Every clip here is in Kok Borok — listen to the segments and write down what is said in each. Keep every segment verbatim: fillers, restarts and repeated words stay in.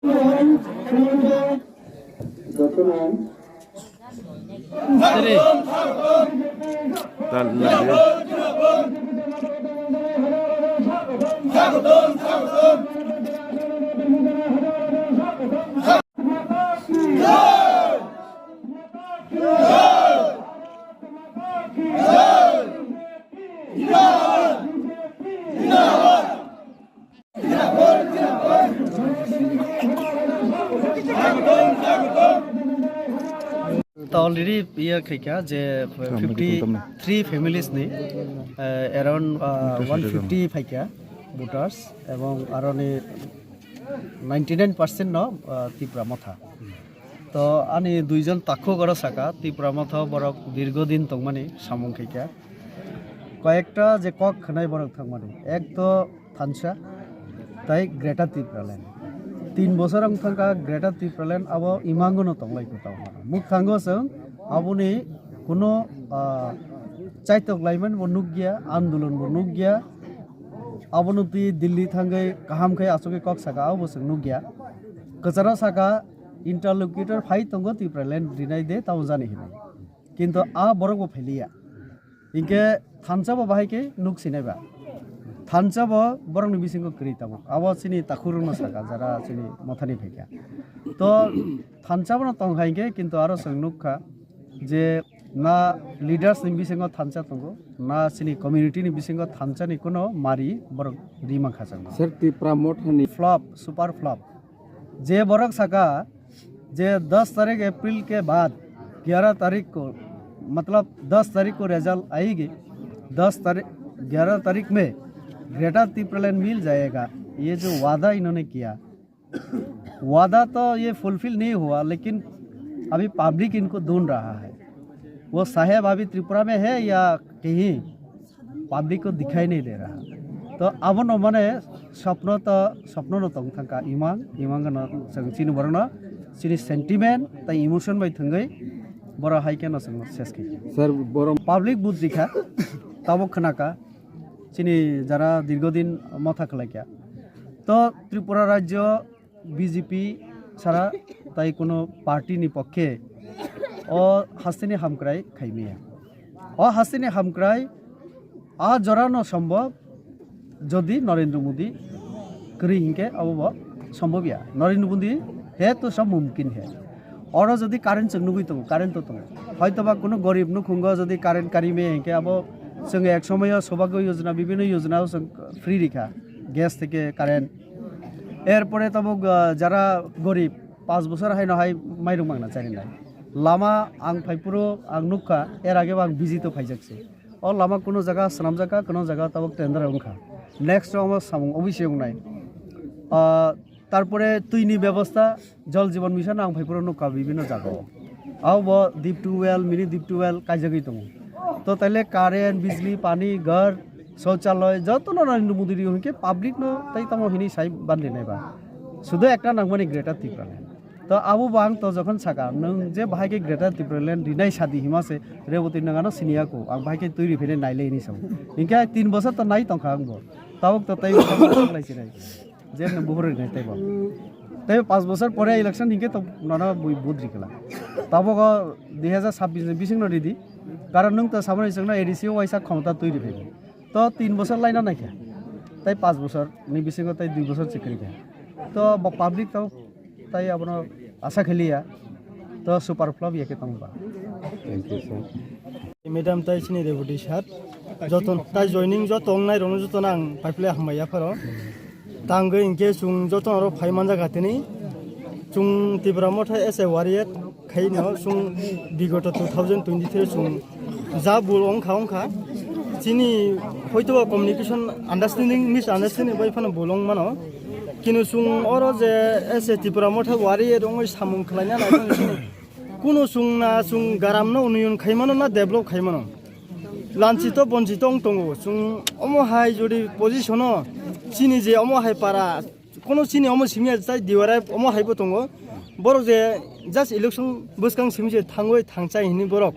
Ta already iya khaikha je fifty three families ni, eh, around, ah, one fifty phaikha voters, ebong aroni ninety nine percent no, ah, Tipra Motha. To ani duijon takhuk oro saka, Tipra Motha borok dirgo din tongmani samung khaikha. Koyekta je kok khwnai borok thangmani. Ek to thansa, tai Greater Tipraland. Tin bosor wng thangkha Greater Tipraland abo imangono tonglai kwtal. Muk thango chwng aboni kuno, ah, chaitok laimani bo nukya, andolon bo nukya. Abono twi Delhi thangwi kaham khe achugwi kok saka, abo bo chwng nukya. Kwcharo saka interlocutor phai tongo Tipraland rinai de tamo jani hinwi. Kintu a borok bo phailiya. Hinkhe thansa bo bahai khe nuk sinai ba. Thansa bo borokni bisingo kwrwi tabuk. Abo chini takhurokno saka jara chini mothani phaikha. To thansa bono tong hai khe kintu aro chwng nukha je na leaders ni bisingo thansa tongo, na chini community ni bisingo thansa ni kuno mari borok ri mankha chwng. Sir, Tipra Mothani flop, super flop. Je borok saka je दस तारीख अप्रैल के बाद ग्यारह तारीख को, मतलब दस तारीख को रिजल्ट आएगी, दस तारीख, ग्यारह तारीख में ग्रेटर तिप्रालैंड मिल जाएगा, ये जो वादा इन्होंने किया, वादा तो ये फुलफिल नहीं हुआ, लेकिन अभी पब्लिक इनको ढूंढ रहा है। वो साहेब अभी त्रिपुरा में है या कहीं, पब्लिक को दिखाई नहीं दे रहा। तो abono mane swpno to, swpno no tong thangkha imang, imang no chwng chini borokno chini sentiment tai emotion bai thwngwi borok hai khe no chwng ses khaikha. Sir, borok public budrikha, tabuk khwnakha chini jara dirgodin motha khwlaikha. To Tripura rajyo B J P sara tai kuno party ni pokkhe o hasteni hamkrai khaimaya. O hasteni hamkrai a jora no sombhob jodi Narendra Modi kwrwi hinkhe abo bo sombhob ya. Narendra Modi hai to sab mumkin hai. Oro jodi current chwng nugwi tongo, current to tongo. Hoytoba kuno gorib nukhungo jodi current kari maya hinkhe abo chwng ek somoyo Saubhagya Yojana, bibhinno yojana o chwng free rikha. Gas theke current. Erpore tabuk, ah, jara gorib, panch bosor haino hai mairung mangna charinai. Lama ang phaiphuru ang nukha, er age bo ang visit o phaijak se. O lama kuno jaga swnamjak kha, kuno jaga tabuk tender wngkha. Next o omo samung obviously wngnai. Ah, tarpore twini bebosta, Jal Jeevan Mission ang phaiphuru nukha bibhinno jagao. Abo deep tubewell, mini deep tubewell kaijagwi tongo. To taile current, bijli, pani, ghar, shouchalay jotono Narendra Modi rio hinkhe public no tai tamo hini sai bandinai ba. Sudo ekta nangmani Greater Tipraland. To abo bo ang to jokhon saka, nwng je bahai khe Greater Tipraland rinai sadi hima se Reboti nwng ano siniya ko, ang bahai khe twi riphinai nailai hini sao. Hinkhe tin bosor to nai tongkha ang bo. Tabuk to tai bo lai sinai. Je nwng buhur rinai teibo. Tei panch bosor pore election hinkhe to nono bui vote rikla. Tabuk o dui hajar sabbish ni bisingno ridi. Karon nwng to samani chwngno A D C o waisa khomota twi riphi. To tin bosor laina naikha. Tei panch bosor ni bisingo tei dui bosor chikri kha. To bo public to tai abono asa khaliya. To super flop ya khe tongba. Thank you, sir. Madam tai chini deputy sir, joto tai joining joto wngnai rokno joto ang paiple hambai yapharo. Tangwi hinkhe chwng joto oro phai manjak atini. Chwng Tipra Motha as a warrior khaino chwng bigoto two thousand twenty-three chwng ja bul ongkha ongkha. Chini hoito communication understanding, misunderstanding bai phano bul ong mano. Kino chwng oro je as a Tipra Motha warrior ongwi samung khlaina nai phano chini Kuno chwng na chwng garam no union khai mano na develop khai mano. Lanchito bonchito wng tongo. Chwng omo hai jodi position o chini je omo hai para, kono chini omo simi ya tai D Y F omo hai bo tongo. Borok je just election bwskang simi se thangwi thangchai hini borok.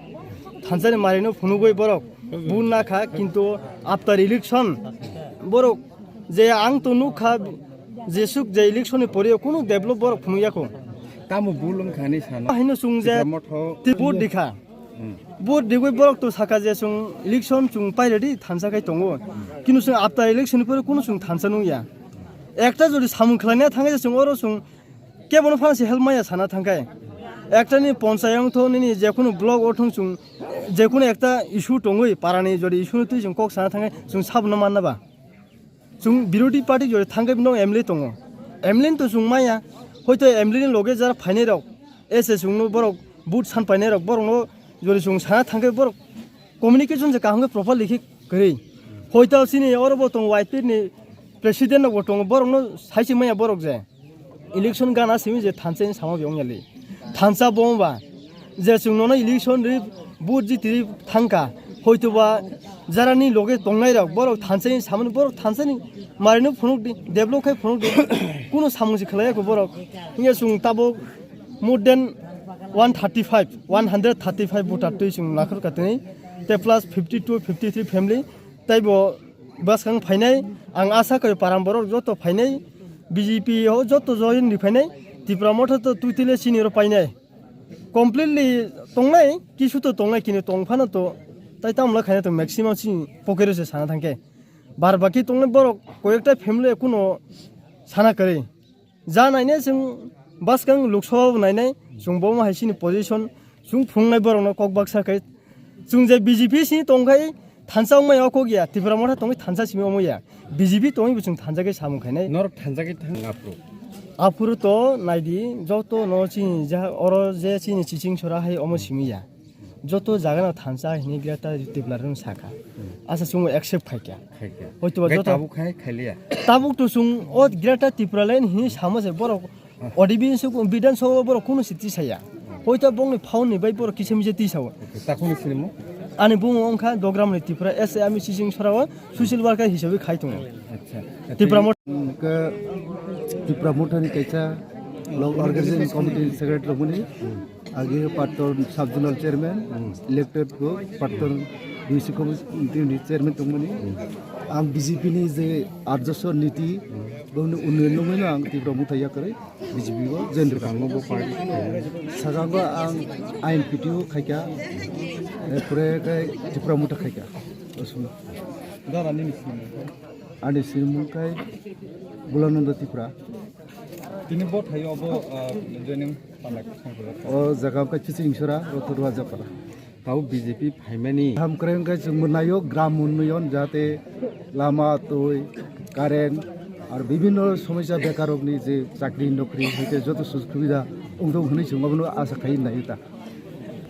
Thanchani mari no phunugwi borok. Bun na kha kintu after election borok je ang to nuk kha Jesuk je election ni pore kunu develop borok phunuk yako. Tamo bul wngkha hinwi sano? Hino chwng je Tipra Motha ti vote dikha. Hmm. Vote digwi borok to saka je chwng election chwng pai ready thansa khai tongo. Kinu chwng after election ni pore kunu chwng thansa nung ya. Ekta jodi samung khlaina thangkhe chwng oro chwng kebono phano se help maya sana thangkhe. Ekta ni ponchayat wngtho nini jekunu block o thung chwng jekunu ekta issue tongwi parani jodi issue no twi chwng kok sana thangkhe chwng sabno manna ba. Chwng birodhi party jora thangkhe bino M L A tongo. M L A to chwng maya. Hoito M L A ni loge jara phainai rok, S S chwngno borok vote san painai rok, borokno jora chwng sana thangkhe borok communication je kaham khe properly khe kwrwi. Hoito chini oro bo tongo Y P ni president rok bo tongo, borokno sai se maya borok je. Election gana simi je thansa ni sama biyong yali. Thansa bom ba. Je chwng nono election ri vote jiti ri thangka. Hoito ba jarani loge tongnai rok borok thansa ni samani borok thansa ni marino phunuk di, develop khai phunuk di. Kuno samung se khlaiya ko borok. Hiya chwng tabo more than one thirty-five, one hundred thirty-five voter twi chwng nakhor katini. Te plus fifty-two, fifty-three family. Taibo bwskang phainai, ang asa koi param borok joto phainai, B J P o joto join ri phainai, Tipra Motha to twtwile chini oro painai. Completely tongnai, kisu to tongnai, kini tong phano to, tai tamla khaina to maximum chini pocket o se sana thangkhe. Bar baki tongnai borok koyekta family kuno sana kwrwi. Ja nainai chwng bwskang Lok Sabha bo nainai, chwng bo hai chini position, chwng phunuknai borokno kok baksa khe. Chwng je B J P sini tongkhai thansa wngmaya o kok ya, Tipra Motha tongwi thansa simi omo ya. B J P tongwi bo chwng thansa khe samung khainai. Norok thansa khe thang aphuru. Aphuru to naidi, joto no chini ja, oro je chini chiching sora hai omo simi ya. Joto jaga no thansa hini greater Tipra rok saka. Asa chwng accept khaikya. Khaikya. Hoito ba Gai joto tabuk khai khailiya. Tabuk to chwng o greater Tipra land hini sama se borok O D B se ko Bidhan Sabha borok kunu se tisaya. Hoito bongni phone ni bai borok kisa misa tisao. Takhuni sinimo? Ani bumo wngkha Dogram ni Tipra S A ami chiching sora o social worker hisabe khai tongo. Acha. Tipra Motha. Hwnkhe Tipra Motha ni kaisa local organization committee secretary romani. Agi Patton sub zonal chairman, elected go Patton D C committee ni chairman tongmani. Ang B J P ni je Arjaswar niti, bongni unnayon nungmano ang Tipra Motha yakarwi B J P go join rwkha. Sagango bo party. Sagango ang I N P T o khaikha, eh, pore khe Tipra Motha khaikha. Osmo. Dara nini sinimung? Ani sinimung khai Bulananda Tipra. Tini bo thaio abo, ah, joining. O jaga wngkha Chiching Sora, Rotorua Japara. Tao B J P phaimani. Hamkrai wngkha chwng mwnaio gram unnayon, jahate lama, twi, current, ar bibhinno somosya bekarokni je chakri nokri, hwnkhe joto sujog subida wngthok hwnwi chwng abono asa khai naio ta.